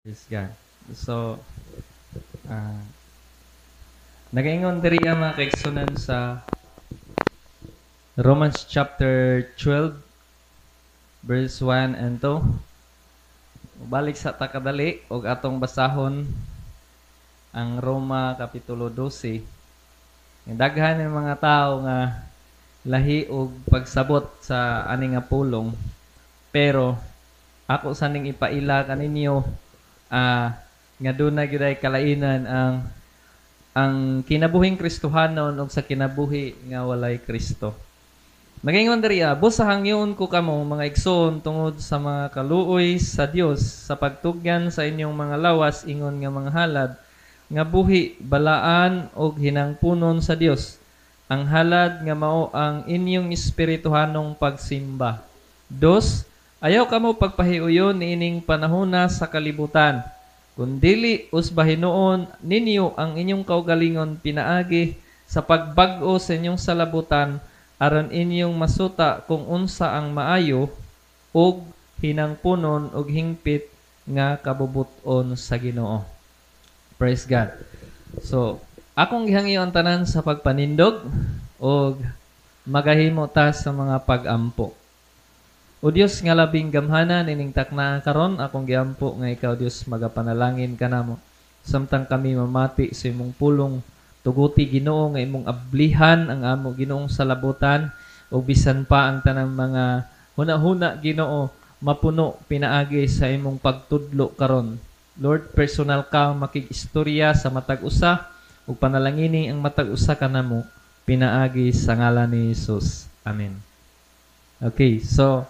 Praise God. So, nagaingon diri ang mga kaigsunan sa Romans chapter 12 verse 1 and 2. Balik sa takadali og atong basahon ang Roma kapitulo 12. Ang daghan ng mga tao nga lahi og pagsabot sa ani nga pulong, pero ako sa ning ipaila kaninyo nga doon na gyud ay kalainan ang kinabuhing Kristohanon ug sa kinabuhi nga walay Kristo. Nagaingon diri, busa hangyon ko kamo, mga igsoon, tungod sa mga kaluoy sa Dios, sa pagtugyan sa inyong mga lawas ingon nga mga halad nga buhi, balaan ug hinangpunon sa Dios. Ang halad nga mao ang inyong espirituhanong pagsimba. Dos, ayaw kamo pagpahiuyon niining panahona sa kalibutan, kundili usbahinuon ninyo ang inyong kaugalingon pinaagi sa pagbag-o sa inyong salabutan, aron inyong masuta kung unsa ang maayo ug hinangpunon ug hingpit nga kabubut-on sa Ginoo. Praise God. So, akong gihangyo ang tanan sa pagpanindog ug magahimo ta sa mga pag-ampo. O Dios nga labing gamhanan, ining takna karon akong giampo nga ikaw, Dios, magapanalangin kanamo samtang kami mamati sa imong pulong. Tuguti, Ginoo, nga imong ablihan ang amo Ginoong salabutan ug bisan pa ang tanang mga huna-huna, Ginoo, mapuno pinaagi sa imong pagtudlo karon. Lord, personal ka makig-istorya sa matag usa ug panalangini ang matag usa kanamo pinaagi sa ngalan ni Jesus. Amen. Okay, so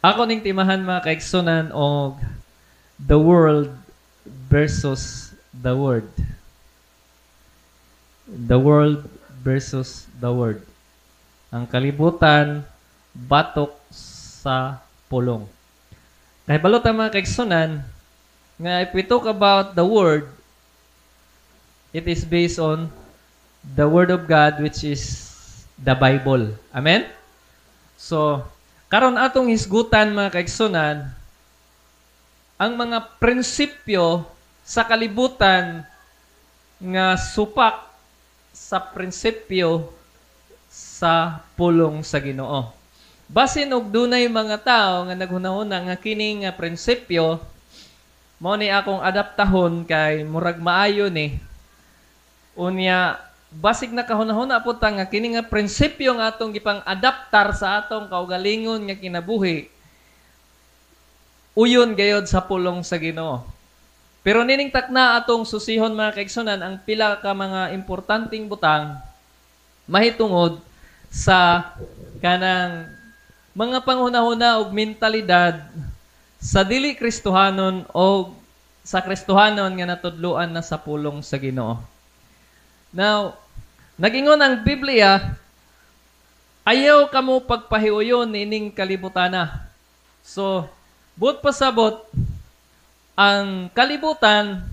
ako ning timahan, mga kaigsunan, og the world versus the Word. The world versus the Word. Ang kalibutan batok sa pulong. Kay balo ta, mga kaigsunan, nga if we talk about the Word, it is based on the Word of God, which is the Bible. Amen? So, karon atong hisgutan, mga kaigsunan, ang mga prinsipyo sa kalibutan nga supak sa prinsipyo sa pulong sa Ginoo. Basin og dunay mga tao nga naghunahuna nga kini nga prinsipyo mao ni akong adaptahon kay murag maayo ni. Unya basig nakahunahuna po ta nga kini nga prinsipyo nga atong gipang adaptar sa atong kaugalingon nga kinabuhi uyon gayod sa pulong sa Ginoo. Pero nining takna atong susihon, mga kaigsunan, ang pila ka mga importanteng butang mahitungod sa kanang mga panghunahuna og mentalidad sa dili Kristohanon o sa Kristohanon nga natudloan na sa pulong sa Ginoo. Now, nagingon ang Biblia, ayaw kamo pagpahiuyon niining kalibutana. So, buot pasabot, ang kalibutan,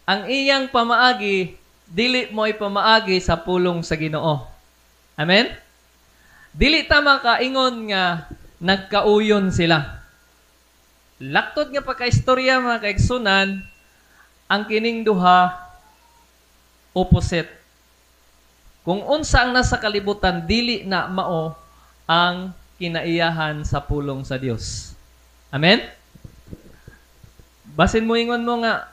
ang iyang pamaagi, dili mo pamaagi sa pulong sa Ginoo. Amen? Dili ta makaingon nga nagkauyon sila. Laktod nga pagkaistorya, mga kaigsunan, ang kining duha opposite. Kung unsa ang nasa kalibutan, dili na mao ang kinaiyahan sa pulong sa Dios. Amen? Basin mo ingon mo nga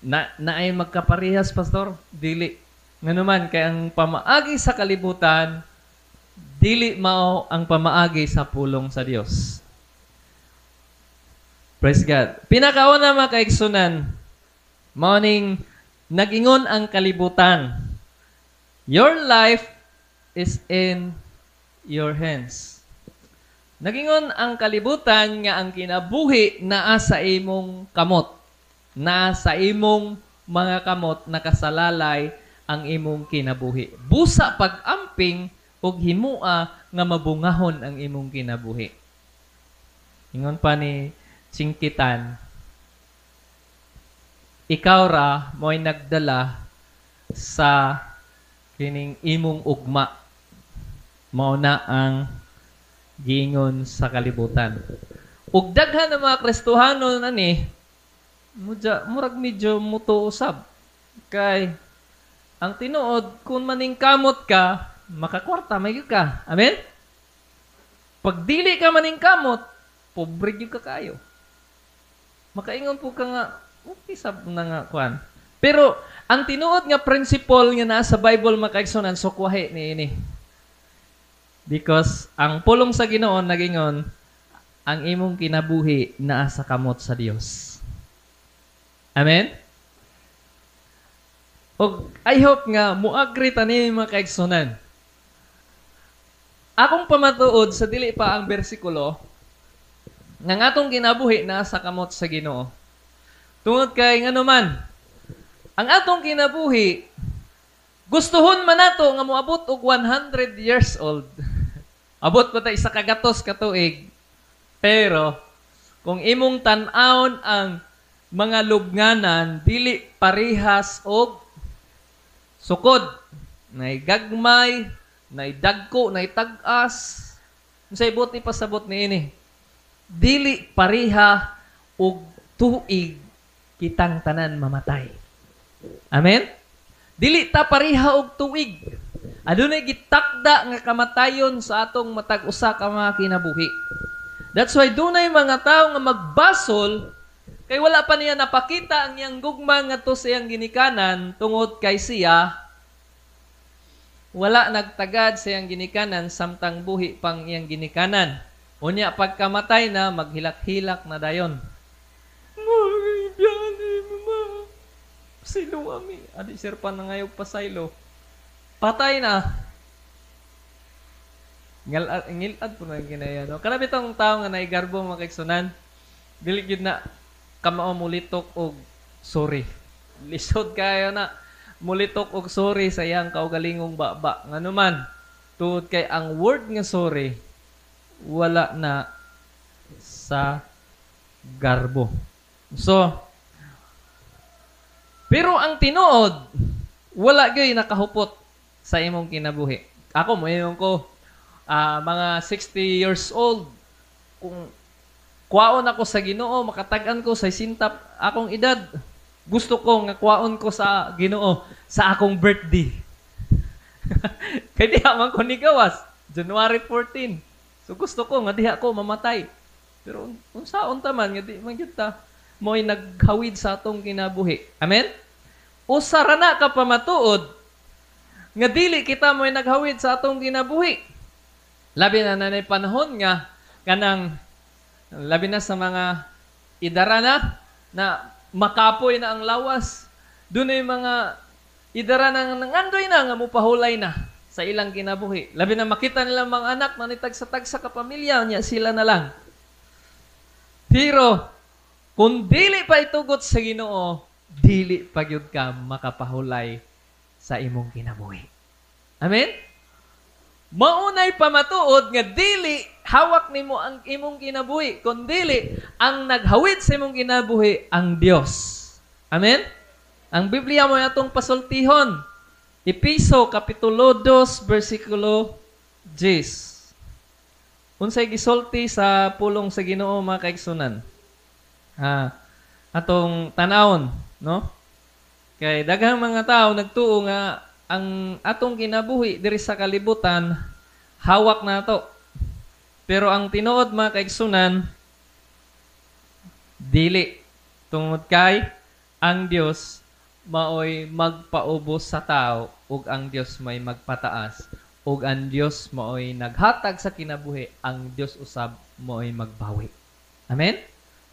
na naay magkaparehas, pastor, dili. Nganuman kay ang pamaagi sa kalibutan dili mao ang pamaagi sa pulong sa Dios. Praise God. Pinakauna, mga kaigsunan, mao ning nagingon ang kalibutan, "Your life is in your hands." Nagingon ang kalibutan nga ang kinabuhi naa sa imong kamot. Naa sa imong mga kamot nakasalalay ang imong kinabuhi. Busa pag-amping og himua nga mabungahon ang imong kinabuhi. Ingon pa ni Chinkee Tan, ikaw ra mo'y nagdala sa kining imong ugma. Mao na ang giingon sa kalibutan. Ug daghan ng mga Kristohano nani Mudya, murag medyo mutuo usab. Kay ang tinuod, kung maningkamot ka, makakwarta may gyud ka. Amen? Pag dili ka maningkamot, pobre gyud ka kayo. Makaingon po ka nga, okay sab na nga kuan. Pero ang tinuod nga principle nga naa sa Bible, mga kaigsunan, sukwahi niini. Because ang pulong sa Ginoo nagingon, ang imong kinabuhi naa sa kamot sa Dios. Amen? Og I hope nga mo-agree ta ni, mga kaigsunan. Akong pamatuod sa dili pa ang bersikulo nga ang atong kinabuhi naa sa kamot sa Ginoo. Tungod kay ngano man, ang atong kinabuhi, gustuhon man nato nga moabot og 100 years old. Abot pa ta 100 ka tuig. Pero kung imong tan-awon ang mga lubnganan, dili parehas og sukod. Nay gagmay, nay dagko, nay tag-as. Unsay buot ipasabot niini? Dili pareha og tuig kitang tanan mamatay. Amen? Dili ta pareha og tuig. Adunay gitakda nga kamatayon sa atong matag usa ka mga kinabuhi. That's why dunay mga tawo nga magbasol kay wala pa niya napakita ang iyang gugma ngadto sa iyang ginikanan, tungod kay siya wala nagtagad sa iyang ginikanan samtang buhi pang iyang ginikanan. Unya pagkamatay na, maghilak-hilak na dayon. Mama, silo ami. Adi sir pa na ngayog pasaylo. Patay na. Ngilad po na kinaya. No? Kana bitong tao nga naigarbo, mga kaigsunan, dili gyud na kamao mulitok og sorry. Lisod kayo na mulitok og sorry sa iyang kaugalingong baba. Ngano man, tungod kay ang word nga sorry wala na sa garbo. So, pero ang tinuod, wala gyud nakahupot sa imong kinabuhi. Ako, moingon ko, mga 60 years old, kung kuwaon ako sa Ginoo, makatag-an ko sa sintap akong edad. Gusto ko nga kuwaon ko sa Ginoo sa akong birthday. Kay diha man ko nigawas, January 14. So gusto ko nga diha ko mamatay. Pero unsaon ta man nga di man gyud ta mo'y naghawid sa atong kinabuhi. Amen? Usa ra na ka pamatuod nga dili kita mo'y naghawid sa atong kinabuhi. Labi na nanay panahon nga kanang labi na sa mga idara na na makapoy na ang lawas. Dunay mga idara na nangandoy na nga mupahulay na sa ilang kinabuhi. Labi na makita nila mga anak na nitagsa-tagsa ka pamilya niya, sila na lang. Pero kung dili pa itugot sa Ginoo, dili pa gyud ka makapahulay sa imong kinabuhi. Amen? Maunay pamatuod nga dili hawak nimo ang imong kinabuhi, kun dili ang naghawid sa imong kinabuhi ang Dios. Amen? Ang Biblia mo atong pasultihon. Epeso kapitulo 2 bersikulo 10. Unsay gisulti sa pulong sa Ginoo, mga kaigsunan? Atong tan-awon, no? Kay daghang mga tao nagtuo nga ang atong kinabuhi diri sa kalibutan hawak nato. Pero ang tinuod, mga kaigsunan, dili, tungod kay ang Dios maoy magpaubos sa tao ug ang Dios may magpataas ug ang Dios maoy naghatag sa kinabuhi, ang Dios usab maoy magbawi. Amen?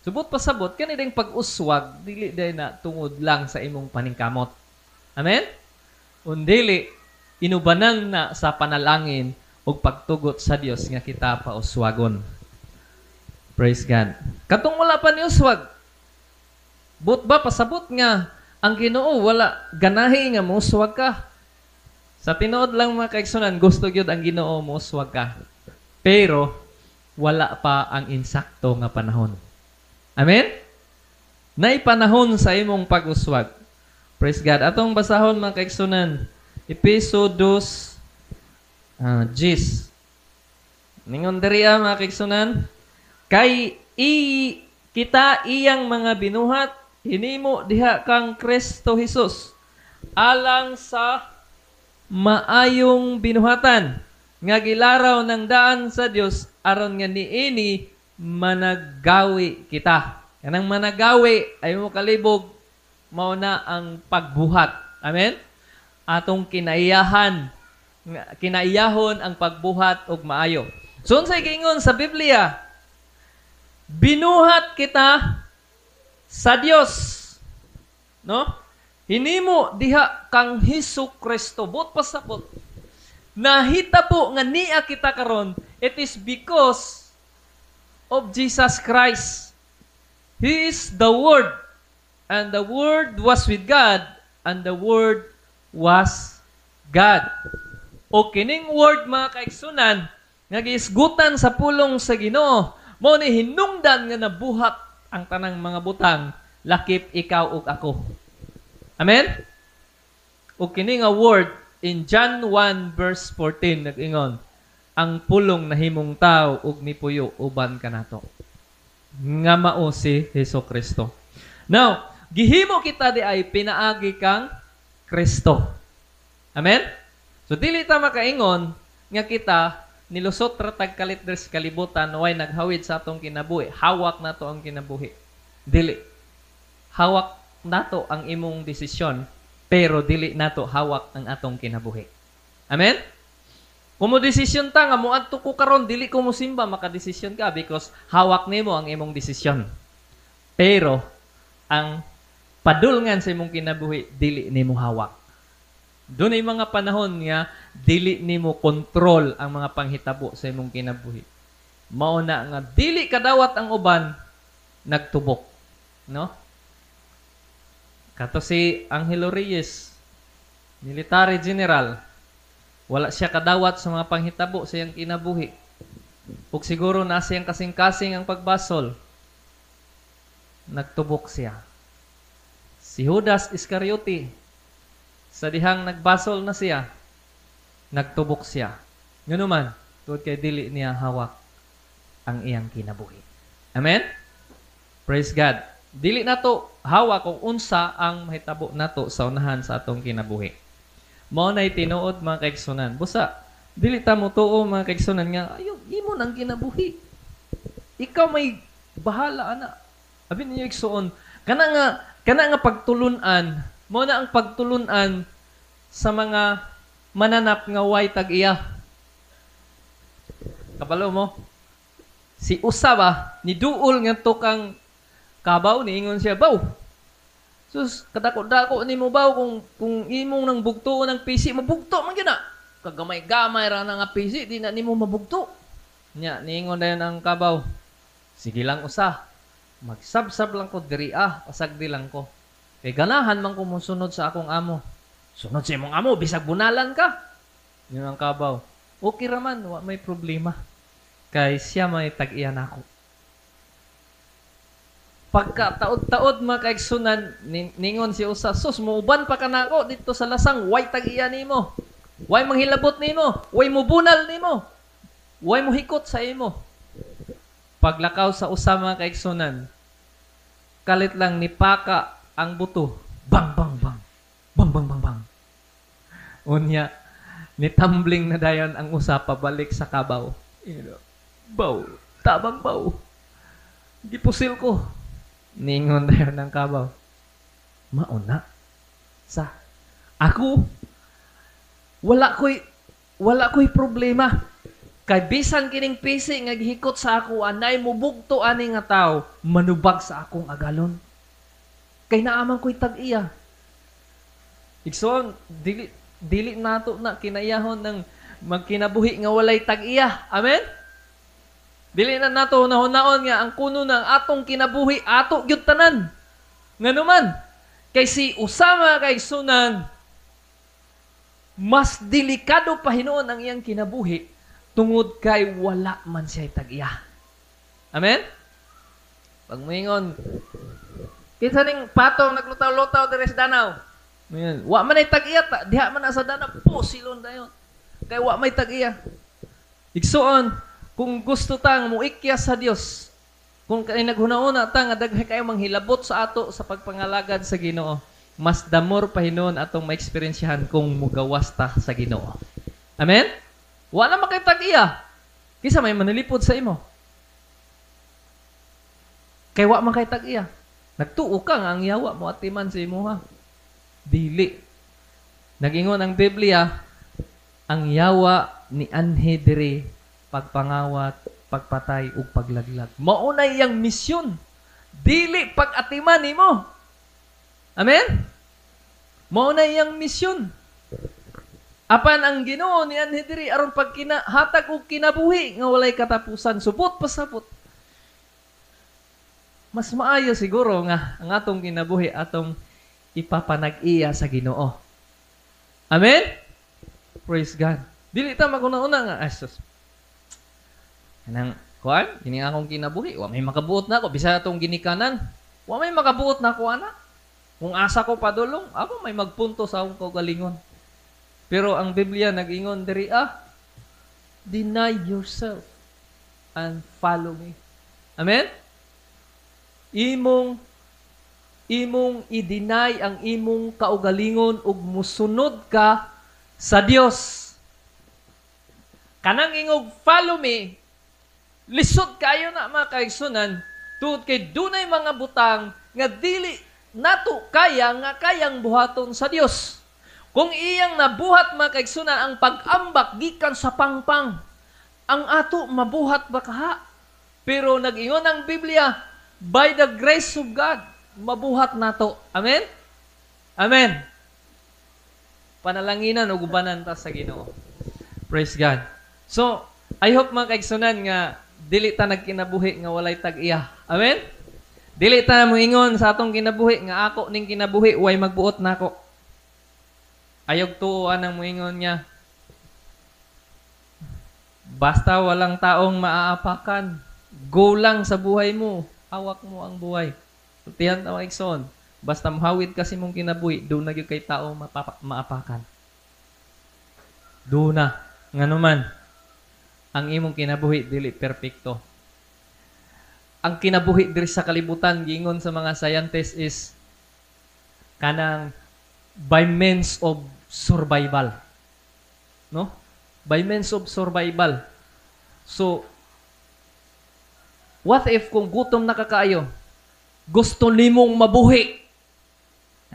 Subot pasabot kani ding pag-uswag dili day na tungod lang sa imong paningkamot. Amen? Undili inubanan na sa panalangin ug pagtugot sa Dios nga kita pauswagon. Praise God. Katong wala pa ni uswag, but ba pasabot nga ang Ginoo wala ganahi nga mouswag ka? Sa tinuod lang, mga kaigsunan, gusto gyud ang Ginoo mouswag ka. Pero wala pa ang insakto nga panahon. Amen? Nay panahon sa imong pag-uswag. Praise God. Atong basahon, mga kaigsunan, Epeso 2 10. Ningon diri, mga kaigsunan, kay kita iyang mga binuhat. Hinimo diha kang Kristo Hesus alang sa maayong binuhatan nga gilaraw ng daan sa Dios aron nga niini managawi kita. Kanang managawi ay mo kalibog mao na ang pagbuhat. Amen? Atong kinaiyahan, kinaiyahon ang pagbuhat og maayo. So unsay giingon sa Biblia? Binuhat kita sa Dios. No? Hinimo diha kang Hesus Kristo. But pasabot. Nahitabo nga niya kita karon, it is because of Jesus Christ. He is the Word, and the Word was with God, and the Word was God. O kining Word, mga kaigsunan, nga giisgutan sa pulong sa Ginoo, mao ni hinungdan nga nabuhat ang tanang mga butang, lakip ikaw ug ako. Amen? O kini nga Word in John 1 verse 14 nag-ingon, ang pulong nahimong tao ug mipuyo uban kanato. Nga mao si Hesus Kristo. Now, gihimo kita di ay pinaagi kang Kristo. Amen? So dili ta makaingon nga kita nilusot ra tag kalit diri sa kalibutan, way naghawid sa atong kinabuhi. Hawak nato ang kinabuhi. Dili. Hawak nato ang imong desisyon, pero dili nato hawak ang atong kinabuhi. Amen? Kung mo desisyon ta nga moadto ko karon dili ko mosimba, makadesisyon ka because hawak nimo ang imong desisyon. Pero ang padulngan sa imong kinabuhi dili nimo hawak. Dunay mga panahon nga dili nimo kontrol ang mga panghitabo sa imong kinabuhi. Mao na nga dili kadawat ang uban nagtubok, no? Kato si Angelo Reyes, military general, wala siya kadawat sa mga panghitabo sa iyang kinabuhi. Ug siguro na siyang kasing-kasing ang pagbasol. Nagtubok siya. Si Judas Iscariote, sa dihang nagbasol na siya, nagtubok siya. Ngano man, tungod kay dili niya hawak ang iyang kinabuhi. Amen? Praise God. Dili nato hawak kung unsa ang mahitabo nato sa unahan sa atong kinabuhi. Mao nay tinuod, mga kaigsunan. Busa, dili ta mo tuo, mga kaigsunan, nga ayo imo nang kinabuhi. Ikaw may bahala ana. Abi ninyo, igsuon, kana nga pagtulunan, mao na ang pagtulunan sa mga mananap nga way tag-iya. Kabalo mo? Si usa ba, ni duol nga tukang kabaw, niingon siya, "Baw, sus, kadako-dako nimo, baw, kung imong nang bugtuon ng pisi, mabugto man gyud na. Kagamay-gamay ra na nga pisi, di na nimo mabugto." Nya, niingon dayon ang kabaw, "Sige lang usa, magsabsab lang ko diri ah, pasagdi lang ko. Kay ganahan man ko mosunod sa akong amo." "Sunod sa imong amo, bisag bunalan ka." Yun ang kabaw, "Okay raman, wa may problema. Kay siya may tag-iya nako." Pagka taod-taod, mga kaigsunan, ningon si usa, "Sus, muuban pa ka nako dito sa lasang, way tag-iya nimo. Way manghilabot nimo, way mubunal nimo. Way mohikot sa imo." Paglakaw sa usa, mga kaigsunan, kalit lang ni paka ang buto. Bang, bang, bang. Bang, bang, bang, bang. Unya, ni tumbling na dayon ang usa pabalik sa kabaw. "Baw, tabang baw. Gipusil ko." Ningon dayon ng kabaw, "Mauna sa ako wala ko'y problema. Kay bisan kining pisi nga gihikot sa ako anay mubugto ani nga tawo, manubag sa akong agalon. Kay naaman ko'y tag-iya." Igsoon, dili dili nato na kinayahon ng magkinabuhi nga walay tag-iya. Amen? Dili na nato hunahunahon nga ang kuno ng atong kinabuhi ato gyud tanan. Nganuman, kay si Usama kay sunan mas delikado pa hinuon ang iyang kinabuhi tungod kay wala man siya tag-iya. Amen? Pag moingon, "Kinsa ning patong naglutaw-lutaw diri sa Danau?" Ngayon, "Wa man ay tag-iya, ta, diha man na sa Danau," pusilon dayon. Kay wa may tag-iya. Igsuon, kung gusto tang muikya sa Dios, Kung kay naghuna-una ta nga daghan kayo manghilabot sa ato sa pagpangalagad sa Ginoo, mas damor pa hinuon atong maeksperiensyahan kung mugawas ta sa Ginoo. Amen? Wala man kay tag-iya. Kinsa may manilipod sa imo? Kay wa man kay tag-iya. Nagtuo ka nga ang yawa mo atiman sa imuha. Dili. Nag-ingon ang Biblia, ang yawa ni anhi diri pagpangawat, pagpatay ug paglaglag. Mao na iyang misyon. Dili pag-atiman nimo. Amen? Mao na iyang misyon. Apan ang Ginoo ni anhi diri aron pagkinahatag og kinabuhi nga walay katapusan, subot pasabot. Mas maayo siguro nga ang atong kinabuhi atong ipapanag-iya sa Ginoo. Amen? Praise God. Dili ta maguna-una nga ay sus. Kanang kuan, kini akong kinabuhi, wa may makabuot na ako bisan atong ginikanan. Wa may makabuot na ako ana. Kung asa ko padulong, ako may magpunto sa akong kaugalingon. Pero ang Biblia nag-ingon diri deny yourself and follow me. Amen? Imong i-deny ang imong kaugalingon ug musunod ka sa Dios. Kanang ingog follow me, lisod kayo na mga kaigsunan, tungod kay dunay mga butang nga dili nato kaya nga kayang buhaton sa Dios. Kung iyang nabuhat mga kaigsunan ang pag-ambak gikan sa pangpang, ang ato mabuhat ba kaha? Pero nag-ingon ang Biblia, by the grace of God, mabuhat nato. Amen? Amen. Panalanginan ug ubanan ta sa Ginoo. Praise God. So, I hope mga kaigsunan nga dili ta nagkinabuhi nga walay tag-iya. Amen? Dili ta moingon sa atong kinabuhi nga ako ning kinabuhi way magbuot nako. Ayog tuoan ang moingon nga basta walang taong maaapakan, go lang sa buhay mo, hawak mo ang buhay. Sultihan ta mga igsoon, basta mohawid kasi mong kinabuhi, doon na gyud kay tao maapakan. Doon na. Nganuman, ang imong kinabuhi dili perpekto. Ang kinabuhi diri sa kalibutan giingon sa mga scientists is kanang by means of survival. No? By means of survival. So, what if kung gutom na ka kaayo, gusto nimong mabuhi?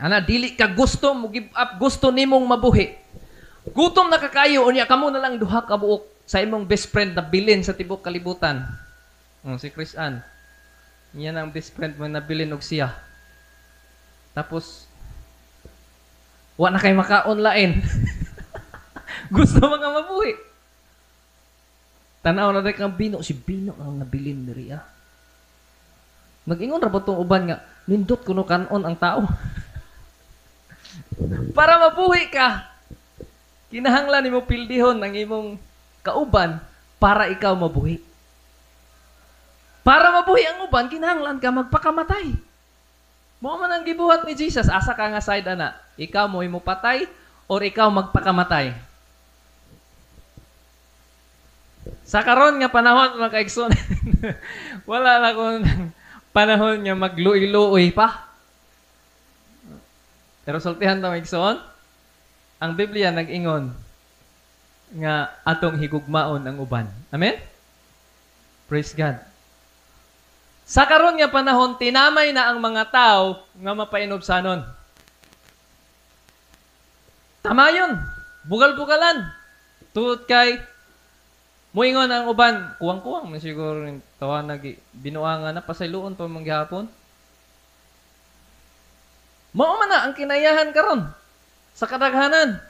Ana, dili ka gusto mo give up, gusto nimong mabuhi. Gutom na ka kaayo, unya kamo na lang duha ka buok sa imong best friend na bilin sa tibok kalibutan. Si Chris Ann. Yan ang best friend mo na bilin og siya. Tapos, wa na kay makaon lain. Gusto mga mabuhi. Tanaw na kang Bino. Si Bino ang nabilin diri ah. Nag-ingon ra ba tong uban nga, nindot kuno kanon ang tao. Para mabuhi ka, kinahanglan nimo pildihon ang imong kauban para ikaw mabuhi. Para mabuhi ang uban, kinahanglan ka magpakamatay. Mao man ang gibuhat ni Jesus. Asa ka nga side ana? Ikaw mo imo patay or ikaw magpakamatay? Sa karon nga panahon mga kaigsoon, wala na ko panahon nga magluoy-luoy pa. Pero sultihan ta mga igsoon, ang Biblia nag-ingon nga atong higugmaon ang uban. Amen? Praise God. Sa karon nga panahon, tinamay na ang mga tao nga mapainubsanon. Tama yun. Bugal-bugalan. Tuod kay muingon ang uban, kuwang-kuwang man siguro ning tawa nagi binuangan na pasayloon pa man gihapon. Mao man na ang kinayahan karon sa kadaghanan.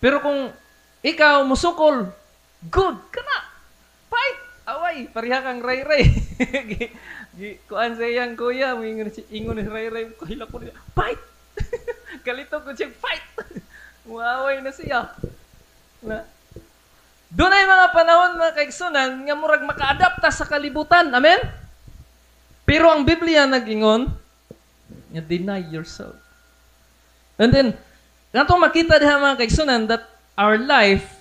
Pero kung ikaw musukol, good ka na. Fight. Away, pareha kang Ray-Ray. Kuan sa iyang kuya, muingon si ingon ni Ray-Ray, kahila ko niya, fight. Kalito ko siya, fight. Muaway na siya. Na. Dunay mga panahon mga kaigsunan nga murag makaadapta sa kalibutan. Amen? Pero ang Biblia nag-ingon, nga deny yourself. And then, natong makita diha mga kaigsunan that our life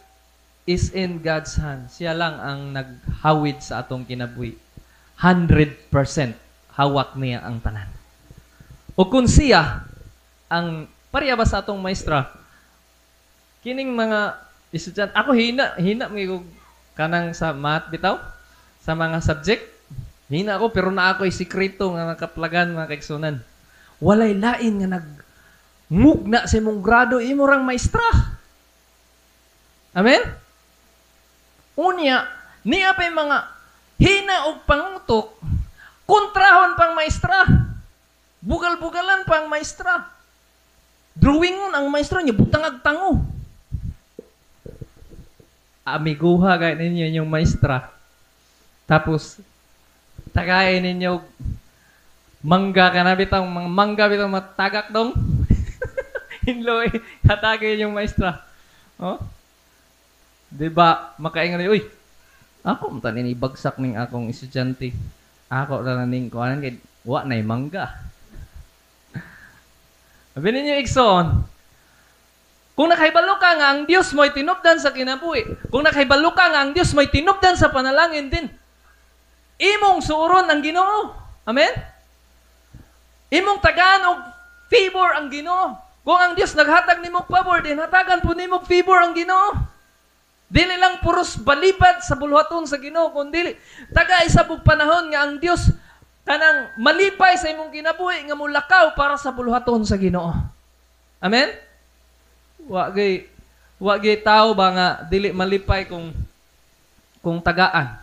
is in God's hand. Siya lang ang naghawid sa atong kinabuhi. 100% hawak niya ang tanan. O kung siya, ang pareha ba sa atong maestra, kining mga estudyante, ako hina, hina may kanang sa math bitaw, sa mga subject, hina ako, pero na ako'y sikreto nga nakaplagan, mga kaigsunan. Walay lain nga nagmugna sa imong grado, imo rang maestra. Amen? Unya, niya pa'y mga hina og pangutok, kontrahon pang maestra. Bugal-bugalan pang maestra. Drawingon ang maestra niya, butangag tango. Amiguha kay ninyo yung maestra. Tapos, tagay ninyo mangga ka na bitang, mga mangga bitang matagak dong. Hinlo eh, hatagay yung maestra. Oh? Diba, makaingon, uy, ako man ni bagsak ning akong estudyante. Ako ra ning kuan kay wa nay mangga. Sabi ninyo igsoon, kung nakahibalo ka nga ang Dios mo'y tinubdan sa kinabuhi, kung nakahibalo ka nga ang Dios mo'y tinubdan sa panalangin din, imong suuron ang Ginoo. Amen? Imong tagaan og favor ang Ginoo. Kung ang Dios naghatag nimo favor, din hatagan po nimo favor ang Ginoo. Dili lang puros balibad sa buluhaton sa Ginoo, kundi taga isa bug panahon nga ang Dios kanang malipay sa imong kinabuhi nga mulakaw para sa buluhaton sa Ginoo. Amen? Wa gay tao ba nga dili malipay kung tagaan.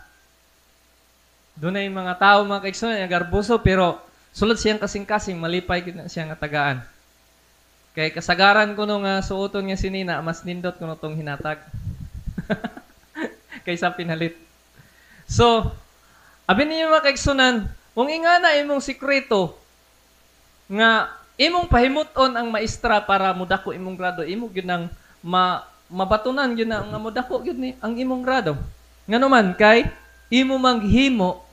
Dunay mga tao, mga kaigsunan, nga garboso pero sulod siyang kasing-kasing malipay gid na siya nga tagaan. Kay kasagaran kuno nga suoton nga sinina, mas nindot kuno tong hinatag kaysa pinalit. So, abi ninyo, mga kaigsunan, kung ingana imong sikreto nga imong pahimuton ang maestra para mudako imong grado, imo gyud nang mabatunan gyud na nga mudako gyud ni ang imong grado. Ngano man kay imo manghimo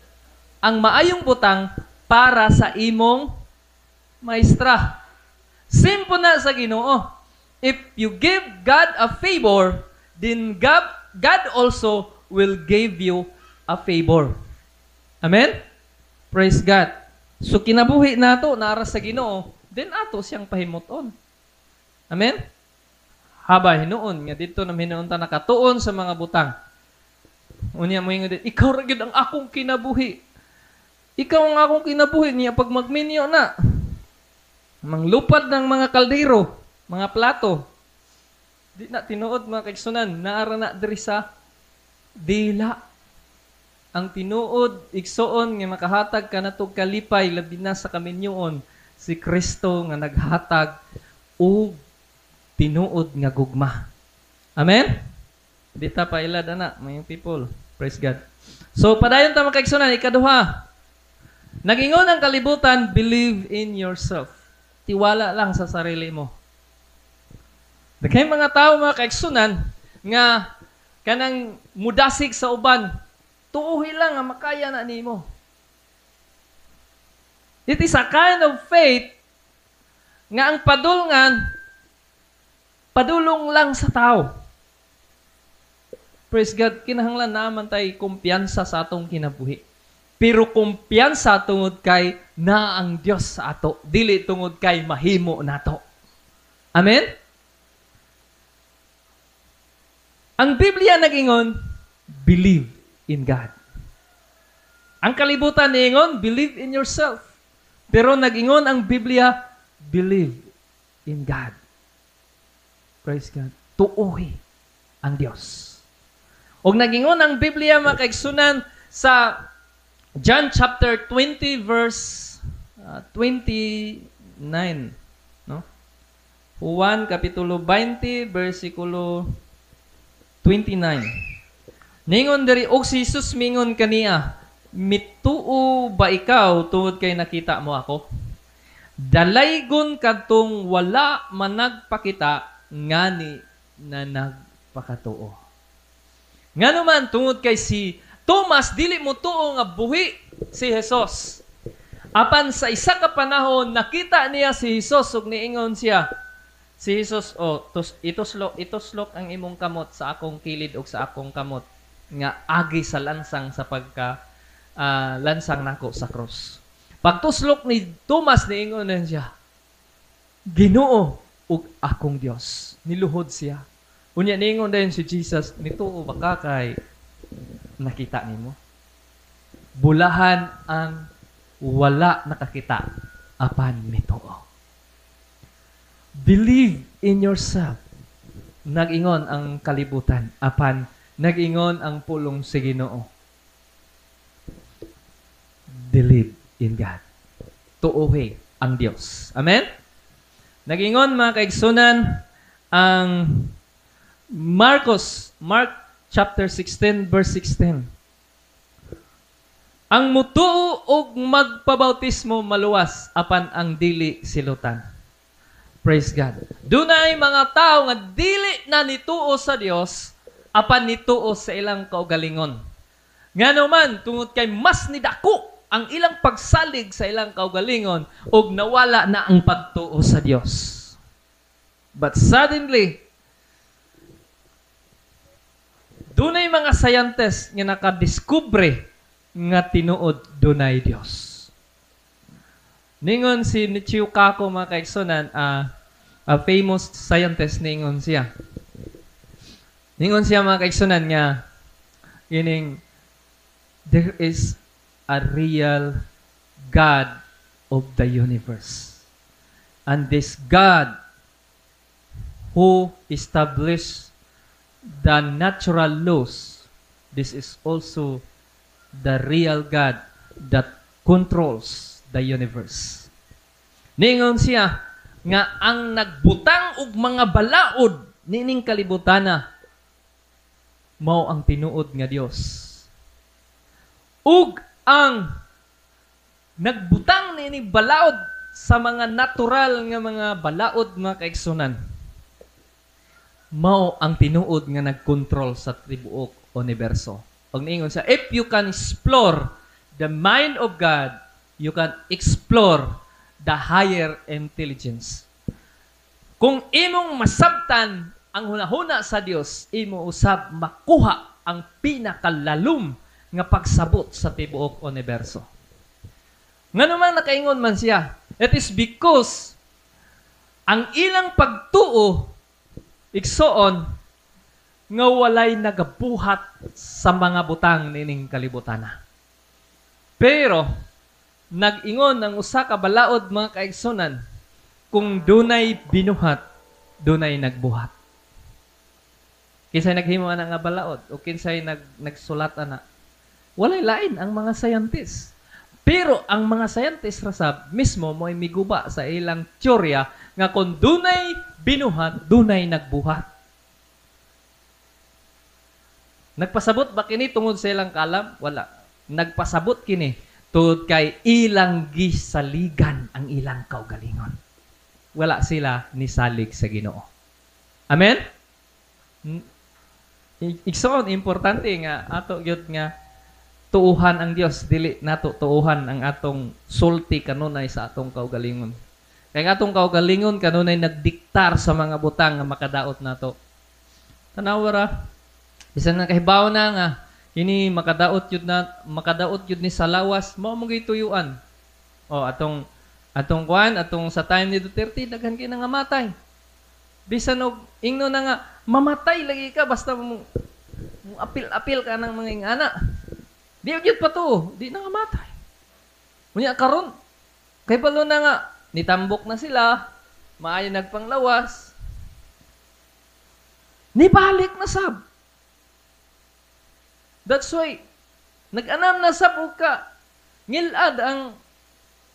ang maayong butang para sa imong maestra. Simple na sa Ginoo. If you give God a favor, then God also will give you a favor. Amen? Praise God. So kinabuhi nato naara sa Ginoo, then ato siyang pahimuton. Amen? Haba hinuon nga didto na hinuon ta nakatuon sa mga butang. Unya mo ingon din, ikaw ra gyud ang akong kinabuhi. Ikaw ang akong kinabuhi niya pag magminyo na. Manglupad ng mga kaldero, mga plato. Di na tinuod, mga kaigsunan, naara na diri sa dila. Ang tinuod, igsoon, nga makahatag kanatog kalipay labi na sa kaminyoon, si Kristo nga naghatag og tinuod nga gugma. Amen? Di ta pailad ana, mga people. Praise God. So padayon ta, mga kaigsunan, ikaduha. Nagingon ang kalibutan, believe in yourself. Tiwala lang sa sarili mo. Daghay mga tao, mga kaigsunan, nga kanang mudasig sa uban, tuuhi lang nga makaya na nimo. It is a kind of faith nga ang padulngan, padulong lang sa tao. Praise God, kinahanglan naman tay kumpiyansa sa atong kinabuhi. Pero kumpiyansa tungod kay na ang Dios sa ato, dili tungod kay mahimo nato. Amen? Ang Biblia nagingon, believe in God. Ang kalibutan niingon, believe in yourself. Pero nagingon ang Biblia, believe in God. Praise God. Tuohi ang Dios. Og nagingon ang Biblia, mga kaigsunan, sa John chapter 20 verse 29, no? Juan kapitulo 20 versikulo 29. Ningon diri, og si Jesus mingon kaniya, "Mituo ba ikaw tungod kay nakita mo ako? Dalaygon kadtong wala managpakita ngani na nagpakatuo." Ngano man tungod kay si Tomas dili mo tuo nga buhi si Jesus. Apan sa isa ka panahon nakita niya si Jesus ug niingon siya si Jesus, "Oh, tus, ituslok ituslok ang imong kamot sa akong kilid ug sa akong kamot nga agi sa lansang sa pagka lansang nako sa cross. Pagtuslok ni Tomas, niingon na siya, "Ginoo ug akong Dios." Niluhod siya. Unya niingon din si Jesus, "Nituo ba ka kay nakita nimo? Bulahan ang wala nakakita apan mituo." Believe in yourself. Nag-ingon ang kalibutan apan nag-ingon ang pulong sa Ginoo. Believe in God. Tuohi ang Dios. Amen? Nag-ingon, mga kaigsunan, ang Marcos, Mark chapter 16 verse 16. Ang mutuo og magpabautismo maluwas, apan ang dili silutan. Praise God. Dunay mga tao nga dili na nituo sa Dios apan nituo sa ilang kaugalingon. Ngano man, tungod kay mas nidako ang ilang pagsalig sa ilang kaugalingon ug nawala na ang pagtuo sa Dios. But suddenly, dunay mga scientists nga nakadiskubre nga tinuod dunay Dios. Ningon si Michio Kaku, mga kaigsunan, a famous scientist, ningon siya. Ningon siya, mga kaigsunan, nga ining there is a real God of the universe. And this God who established the natural laws, this is also the real God that controls the universe. Ningon siya nga ang nagbutang og mga balaod nining kalibutana mao ang tinuod nga Dios. Ug ang nagbutang niini balaod sa mga natural nga mga balaod, mga kaigsunan, mao ang tinuod nga nagkontrol sa tibuok universo. Ug niingon siya, if you can explore the mind of God, you can explore the higher intelligence. Kung imong masabtan ang hunahuna sa Dios, imo usab makuha ang pinakalalom nga pagsabot sa tibuok universo. Ngano man nakaingon man siya? It is because ang ilang pagtuo, igsoon, nga walay nagabuhat sa mga butang nining kalibutana. Pero nag-ingon ang usa ka balaod, mga kaigsunan, kung dunay binuhat, dunay nagbuhat. Kinsay naghimo ana nga balaod o kinsay nagsulat ana? Walay lain ang mga scientists. Pero ang mga scientists ra sab mismo mo'y miguba sa ilang teorya nga kung dunay binuhat, dunay nagbuhat. Nagpasabot ba kini tungod sa ilang kalam? Wala. Nagpasabot kini tungod kay ilang gisaligan ang ilang kaugalingon. Wala sila nisalig sa Ginoo. Amen? Igsoon, importante nga ato gyud nga tuuhan ang Dios, dili nato tuuhan ang atong sulti kanunay sa atong kaugalingon. Kay ang atong kaugalingon kanunay nagdiktar sa mga butang nga makadaot nato. Tanawa ra, bisan nga kahibaw na nga kini makadaot yun ni sa lawas, mao mo gituyuan. O atong atong kuan atong sa time ni Duterte, daghan kay nga matay. Bisan og ingno na nga mamatay lagi ka basta mo apil-apil ka ng mga ingana. Di gyud pa to, di na nga matay. Unya karon kay balo na nga nitambok na sila, maayo nagpanglawas. Nibalik na sab. That's why nag-anam na sab og ka ngilad ang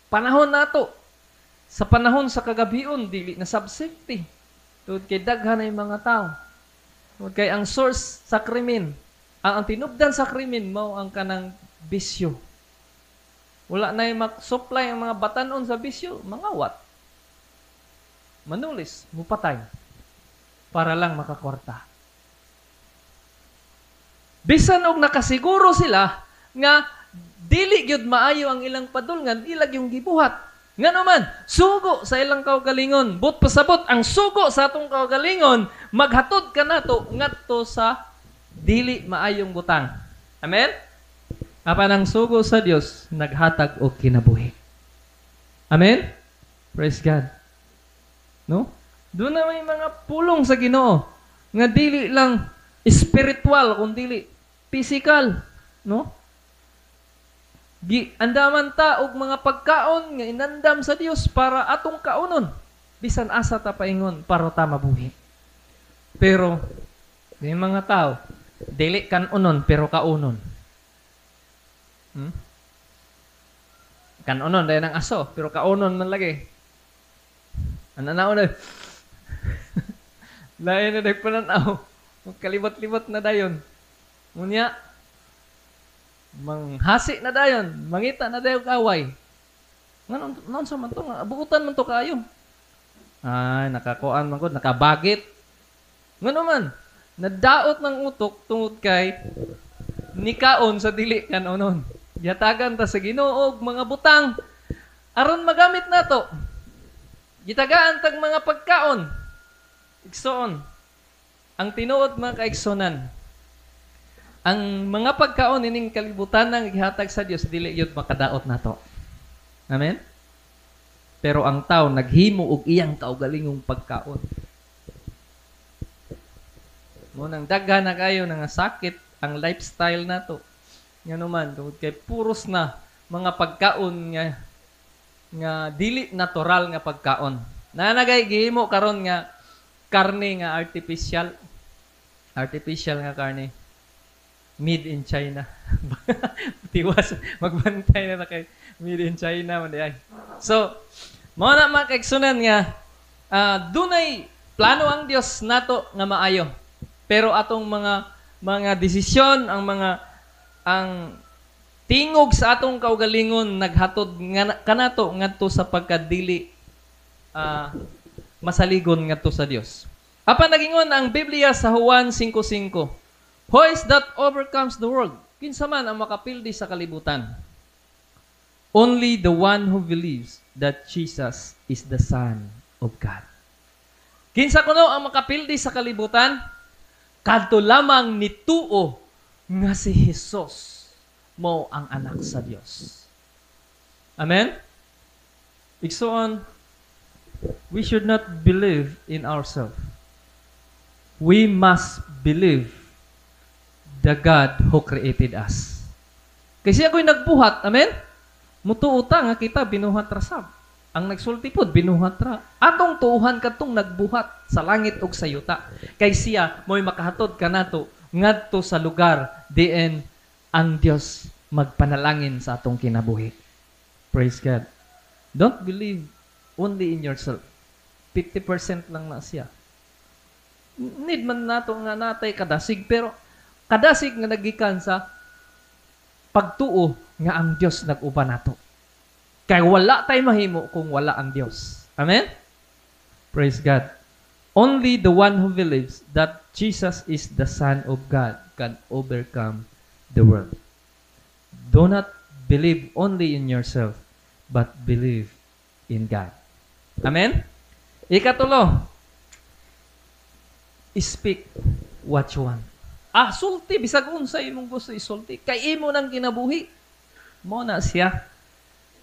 panahon nato. Sa panahon sa kagabion dili na sab safety. Tungod kay daghan ay mga tao. Tungod kay ang source sa krimen, ang tinubdan sa krimen mao ang kanang bisyo. Wala na mag-supply ang mga batanon sa bisyo, mga wat. Manulis, mupatay. Para lang makakwarta. Bisan og nakasiguro sila nga dili gyud maayo ang ilang padulngan, ilag yung gibuhat. Ngano man, sugo sa ilang kaugalingon. But pasabot ang sugo sa atong kaugalingon, maghatod ka nato ngadto sa dili maayong butang. Amen? Apan ang sugo sa Dios naghatag og kinabuhi. Amen? Praise God. No? Doon na may mga pulong sa Ginoo nga dili lang spiritual kung dili physical, no? Gi andaman ta og mga pagkaon nga inandam sa Dios para atong kaunon. Bisan asa ta paingon para ta mabuhi. Pero yung mga tao dili kanunon pero kaunon. Kanunon dayon ang aso pero kaunon man lagi. Ananaw na. Lain na nagpananaw. Kalibot-libot na dayon. Unya, manghasi na dayon, mangita na dayon kaway. Nganon non sa man to, buutan man to kayo. Ay, nakakuan man gud, nakabagit. Ngano man, nadaot ng utok tungod kay nikaon sa dili kanonon. Gihatagan ta sa Ginoo og mga butang aron magamit nato. Gitagaan tag mga pagkaon. Igsoon, ang tinuod, mga kaigsonan, ang mga pagkaon ining kalibutan ang gihatag sa Dios dili gyud makadaot nato. Amen? Pero ang tao naghimo og iyang kaugalingong pagkaon. Mo nang daghan na kayo nga sakit ang lifestyle nato. Ngano man, tungod kay puros na mga pagkaon nga nga dili natural nga pagkaon. Nanagay gihimo karon nga karne nga artificial. Artificial nga karne. Made in China. Tiwas, magbantay na kay made in China man diay. So, mao na mga kaigsunan nga dunay plano ang Dios nato nga maayo. Pero atong mga desisyon, ang tingog sa atong kaugalingon naghatod nga kanato ngadto sa pagkadili masaligon ngadto sa Dios. Apan nagingon ang Biblia sa Juan 5:5, "Who is that overcomes the world?" Kinsa man ang makapildi sa kalibutan? "Only the one who believes that Jesus is the Son of God." Kinsa kuno ang makapildi sa kalibutan? Kadto lamang nituo nga si Jesus mo ang anak sa Dios. Amen? Igsoon, we should not believe in ourselves. We must believe the God who created us. Kasi ako'y nagbuhat, amen? Mutuo ta nga kita binuhat ra sab. Ang nagsulti pod binuhat ra. Atong tuuhan kadtong nagbuhat sa langit ug sa yuta. Kay siya mo'y makahatod kanato ngadto sa lugar diin ang Dios magpanalangin sa atong kinabuhi. Praise God. Don't believe only in yourself. 50% lang na siya. Need man nato nga natay kadasig, pero kadasig nga nagikan sa pagtuo nga ang Dios nag-uban nato. Kay wala tay mahimo kung wala ang Dios. Amen? Praise God. Only the one who believes that Jesus is the Son of God can overcome the world. Do not believe only in yourself, but believe in God. Amen? Ikatulo, speak what you want. Ah, sulti, bisag unsa imong gusto isulti. Kay imo nang kinabuhi. Mo na siya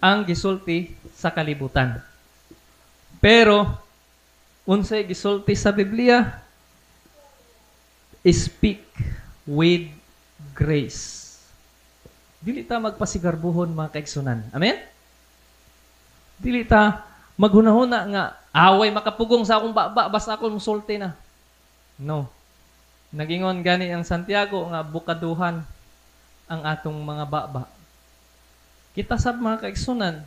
ang gisulti sa kalibutan. Pero, unsay gisulti sa Biblia? Speak with grace. Dili ta magpasigarbuhon, mga kaigsunan. Amen? Dili ta maghunahuna nga away makapugong sa akong baba basta ako musulti na. No. Nagingon gani ang Santiago nga bukaduhan ang atong mga baba. Kita sab, mga kaigsunan,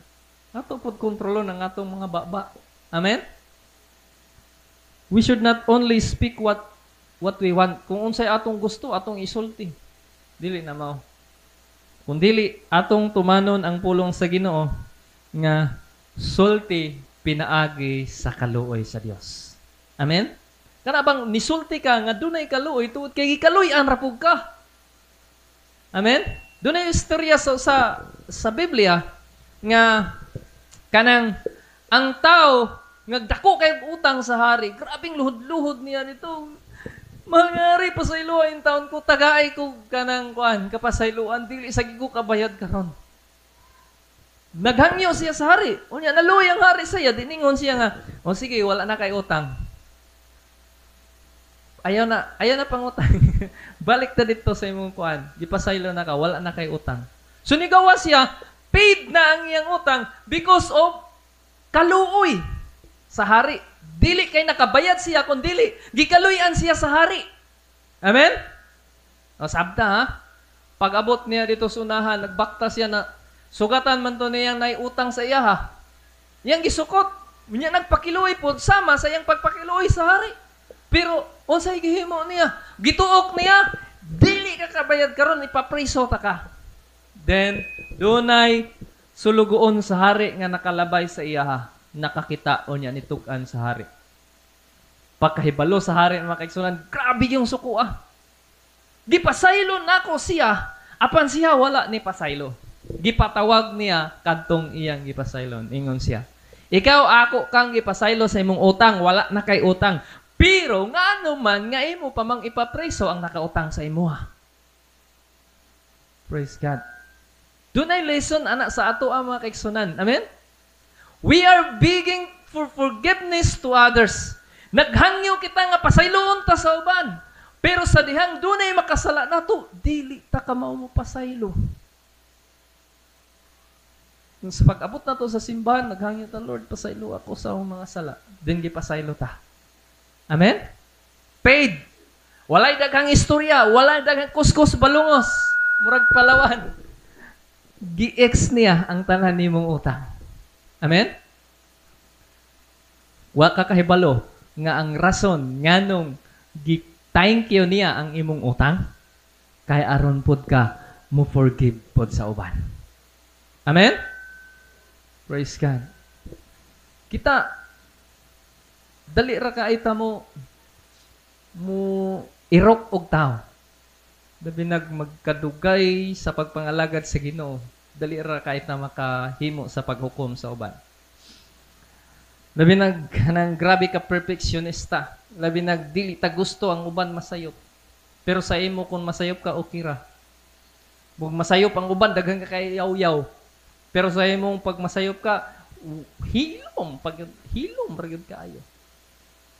ato pod kontrolon ang atong mga baba. Amen? We should not only speak what we want. Kung unsay atong gusto, atong isulti. Dili na mao. Kung dili atong tumanon ang pulong sa Ginoo nga sulti pinaagi sa kaluoy sa Dios. Amen? Kana bang nisulti ka nga dunay kaluoy tuod kay gikaluy-an ra pug ka. Amen? Dunay istorya sa Biblia nga kanang ang tao nga dako kay utang sa hari, grabing luhod-luhod niya nito. Mahal nga hari, pasayloa taon ko, tagaay ko kanang kuan, kapasayloan, dili sa ko kabayad karon. Naghangyo siya sa hari. Unya, naluoy ang hari sa iya, diningon siya nga, "O sige, wala na kay utang. Ayaw na pangutang. Balik ta dito sa imong kuan. Gipasaylo na ka, wala na kay utang." So nigawa siya, paid na ang iyang utang because of kaluoy sa hari. Dili kay nakabayad siya, kun dili gikaluy-an siya sa hari. Amen? O sabta ha. Pag-abot niya dito sa unahan, nagbakta siya na sugatan man to niyang utang sa iya ha. Iyang gisukot. Unya nagpakiluoy pod sama sa iyang pagpakiluoy sa hari. Pero unsay gihimo niya? Gituok niya, "Dili ka kabayad karon, ipapriso ta ka." Then dunay sulugoon sa hari nga nakalabay sa iya ha, nakakita, unya nitug-an sa hari. Pagkahibalo sa hari, mga kaigsunan, grabe yung suko ah. "Gipasaylo nako siya, apan siya wala ni pasaylo." Gipatawag niya kadtong iyang gipasaylon. Ingon siya, "Ikaw, ako kang gipasaylo sa imong utang, wala na kay utang. Pero ngano man nga imo pa mang ipapreso ang nakautang sa imoha?" Praise God. Dunay lesson ana sa ato ang mga kaigsunan. Amen? We are begging for forgiveness to others. Naghangyo kita nga pasayloon ta sa uban. Pero sa dihang dunay makasala nato, dili ta ka mao mo pasaylo. Sa pag-abot nato sa simbahan, naghangyo ta, "Lord, pasaylo ako sa akong mga sala." Then gipasaylo ta. Amen? Paid. Walay daghang istorya, walay daghang kuskus balungos. Murag Palawan. Gi-ex niya ang tanan nimong utang. Amen? Wa ka kahibalo nga ang rason nganong gi-thank you niya ang imong utang kay aron pod ka mo forgive pod sa uban. Amen? Praise God. Kita dali ra ka ta mo mo irok og tao. Labi nag magkadugay sa pagpangalagad sa Ginoo, dali ra kay ta makahimo sa paghukom sa uban. Labi nag kanang grabe ka perfectionista. Labi nag dili ta gusto ang uban masayop. Pero sa imo kung masayop ka, okay ra. Kung masayop ang uban, daghan ka kay yaw-yaw. Pero sa imong pag masayop ka, hilom pag hilom ra gyud kaayo.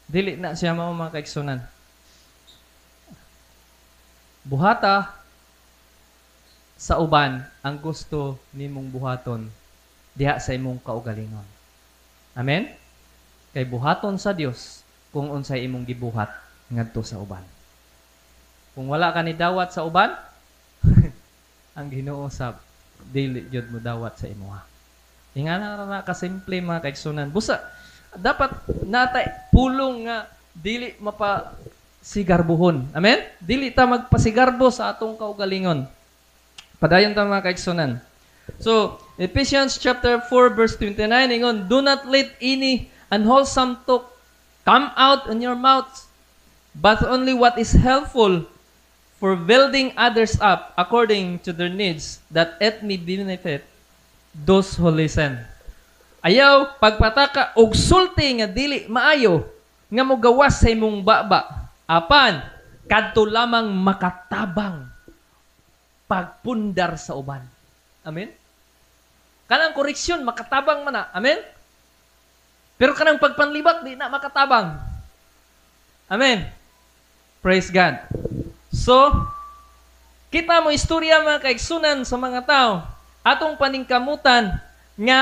Dili na siya mao, mga kaigsunan. Buhata sa uban ang gusto nimong buhaton diha sa imong kaugalingon. Amen? Kay buhaton sa Dios kung unsay imong gibuhat ngadto sa uban. Kung wala ka ni dawat sa uban, ang Ginoo sa dili gyud mo dawat sa imuha. Ingana ra na kasimple, mga kaigsunan. Busa dapat natay pulong nga dili mapa sigarbuhon. Amen? Dili ta magpasigarbo sa atong kaugalingon. Padayon ta, mga kaigsunan. So, Ephesians chapter 4 verse 29 ingon, "Do not let any unwholesome talk come out in your mouths, but only what is helpful for building others up according to their needs, that it may benefit those who listen." Ayaw pagpataka og sulti nga dili maayo nga mogawas sa imong baba, apan kadto lamang makatabang pagpundar sa uban. Amen? Kanang koreksyon makatabang man na. Amen? Pero kanang pagpanlibak, di na makatabang. Amen. Praise God. So, kita mo istorya, mga kaigsunan, sa mga tao, atong paningkamutan nga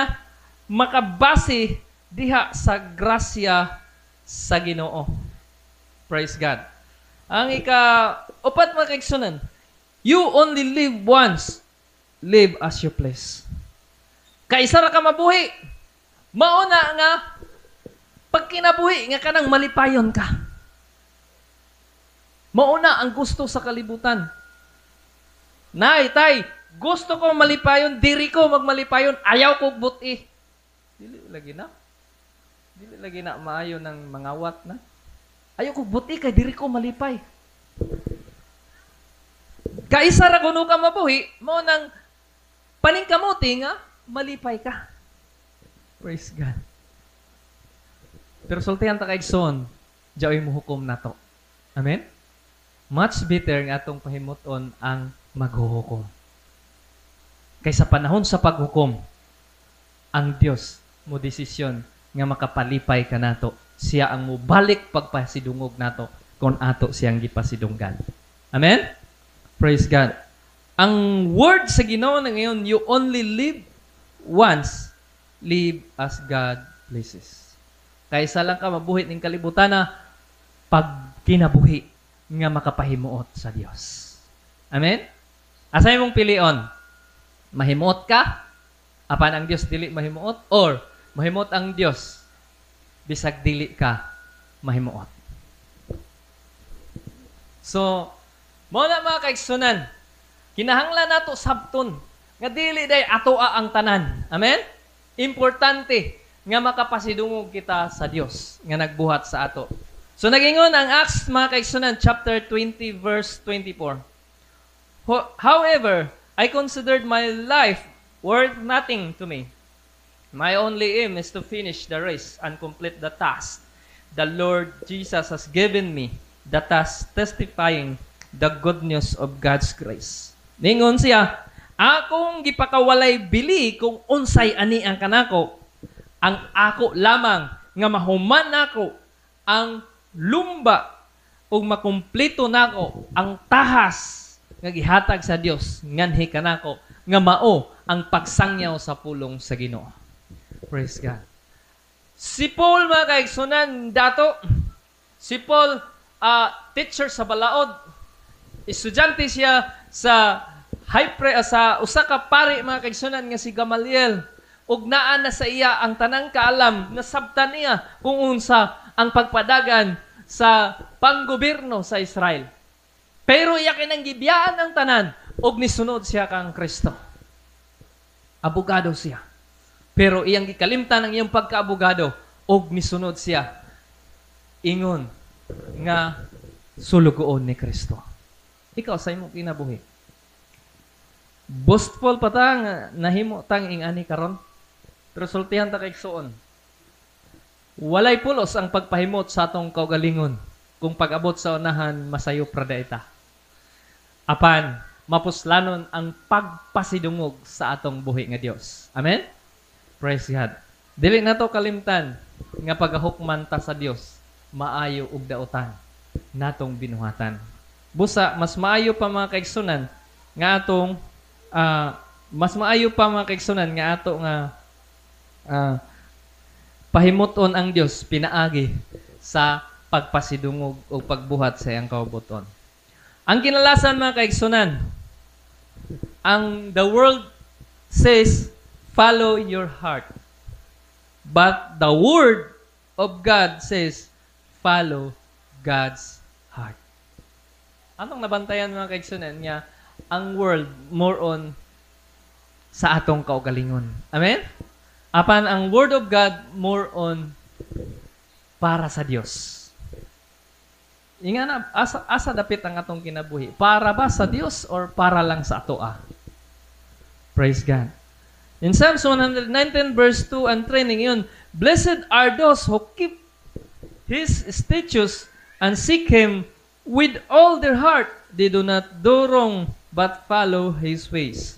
makabase diha sa grasya sa Ginoo. Praise God. Ang ika upat, mga kaigsunan, you only live once, live as you please. Kaisa ra ka mabuhi. Mauna nga pagkinabuhi nga kanang malipayon ka. Mauna ang gusto sa kalibutan. "Nay, tay, gusto ko malipayon, diri ko magmalipayon, ayaw ko buti." Dili lagi na. Dili lagi na maayo ng mangawat na. "Ayaw ko buti kay diri ko malipay." Kaisa ra kuno ka mabuhi, mao nang paningkamuti nga malipay ka. Praise God. Pero sultihan ta, kaigsoon, diyaoy mo hukom nato. Amen? Much better nga atong pahimuton ang maghuhukom. Kay sa panahon sa paghukom, ang Dios mo desisyon nga makapalipay kanato. Siya ang mubalik pagpasidungog nato kung ato siyang gipasidunggan. Amen? Praise God. Ang word sa Ginoo na ngayon, you only live once, live as God pleases. Kaysa lang ka mabuhi ning kalibutan na pag kinabuhi nga makapahimuot sa Dios. Amen? Asa imong pilion? Mahimuot ka? Apan ang Dios dili mahimuot, or mahimuot ang Dios bisag dili ka mahimuot? So, mao na, mga kaigsunan, kinahanglan nato sabton nga dili day atoa ang tanan. Amen? Importante nga makapasidungog kita sa Dios nga nagbuhat sa ato. So nagingon ang Acts, mga kaigsunan, chapter 20 verse 24. "However, I considered my life worth nothing to me. My only aim is to finish the race and complete the task the Lord Jesus has given me, the task testifying the good news of God's grace." Ningon siya, "Akong gipakawalay bili kung unsay ani ang kanako, ang ako lamang nga mahuman nako ang lumba ug makumpleto nako ang tahas nga gihatag sa Dios nganhi kanako nga mao ang pagsangyaw sa pulong sa Ginoo." Praise God. Si Paul, mga kaigsunan, dato si Paul, teacher sa balaod. Estudyante siya sa high pre, sa usa ka pari, mga kaigsunan, nga si Gamaliel. Ug naa na sa iya ang tanang kaalam, nasabtan niya kung unsa ang pagpadagan sa panggobyerno sa Israel. Pero iya kinang gibiyaan ang tanan ug nisunod siya kang Kristo. Abogado siya. Pero iyang gikalimtan ang iyang pagkaabogado ug nisunod siya ingon nga sulugoon ni Kristo. Ikaw, sa imong kinabuhi, boastful pa ta nga nahimo tang ingani karon. Pero sultihan ta, kaigsuon. Walay pulos ang pagpahimot sa atong kaugalingon kung pag-abot sa unahan masayop ra ta. Apan mapuslanon ang pagpasidungog sa atong buhi nga Dios. Amen? Praise God. Dili nato kalimtan nga pagahukman ta sa Dios, maayo ug dautan natong binuhatan. Busa mas maayo pa, mga kaigsunan, nga atong mas maayo pa, mga kaigsunan, nga ato nga pahimuton ang Dios pinaagi sa pagpasidungog o pagbuhat sa iyang kaubuton. Ang kinalasan, mga kaigsunan, ang the world says, "Follow your heart." But the word of God says, "Follow God's heart." Anong nabantayan, mga kaigsunan, nga ang world more on sa atong kaugalingon? Amen? Apan ang word of God more on para sa Dios. Inga na, asa dapit ang atong kinabuhi? Para ba sa Dios or para lang sa atoa? Praise God. In Psalms 119 verse 2 and 3, yun, "Blessed are those who keep His statutes and seek Him with all their heart. They do not do wrong but follow His ways."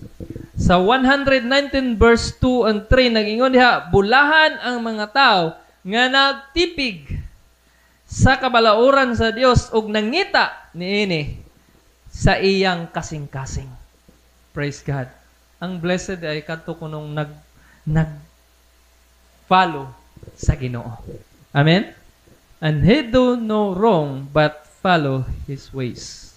Sa 119 verse 2 and 3, nagingon diha, "Bulahan ang mga tao nga nagtipig sa kabalauran sa Dios ug nangita niini sa iyang kasing-kasing." Praise God. Ang blessed ay kadto kunong nag nag follow sa Ginoo. Amen? "And he do no wrong but follow His ways."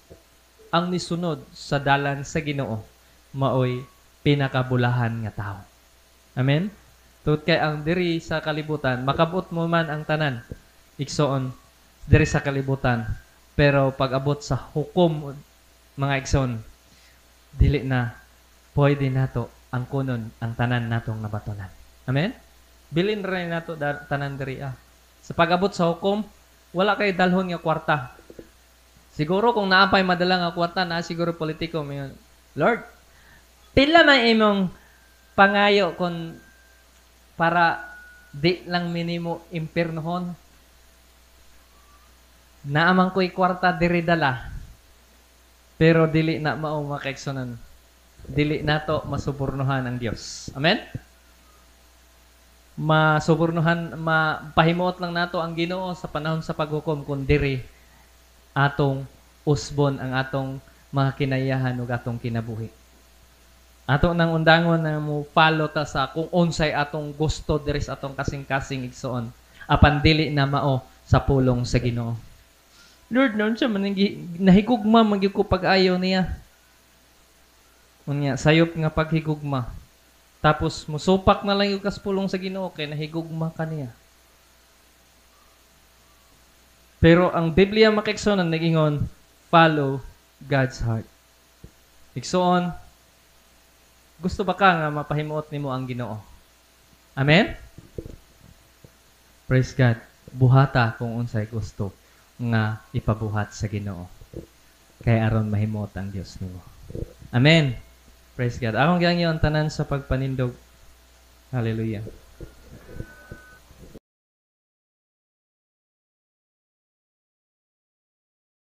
Ang nisunod sa dalan sa Ginoo maoy pinakabulahan nga tao. Amen? Tungod kay ang diri sa kalibutan, makabot mo man ang tanan, igsoon, diri sa kalibutan. Pero pag abot sa hukom, mga igsoon, dili na pwede nato ang kunon ang tanan natong nabatonan. Amen? Bilin rin nato tanan diri ah. Sa pag-abot sa hukom, wala kay dalhon nga kwarta. Siguro kung naapay madala nga kwarta na siguro politiko may, "Lord, pila man imong pangayo kon para di lang minimo impiernohon? Naaman ko'y kwarta diri dala." Pero dili na mao, mga kaigsuonan. Dili nato masubornuhan ang Dios. Amen? Masubornuhan, mapahimuot lang nato ang Ginoo sa panahon sa paghukom kung diri atong usbon ang atong mga kinayahan ug atong kinabuhi. Ato nang undangon na mo follow ta sa kung unsay atong gusto diri sa atong kasing-kasing, igsoon. Apan dili na mao sa pulong sa Ginoo. Lord, noon siya man nahigugma man gyud ko pag-ayo niya. Unya, sayop nga paghigugma. Tapos musupak na lang yung kas pulong sa Ginoo kay nahigugma ka niya. Pero ang Biblia, mga kaigsuonan, nag-ingon, follow God's heart. Igsoon, gusto ba ka nga mapahimuot nimo ang Ginoo? Amen? Praise God. Buhata kung unsay gusto nga ipabuhat sa Ginoo. Kay aron mahimuot ang Dios nimo. Amen. Praise God. Akong gihangyo ang tanan sa pagpanindog. Hallelujah.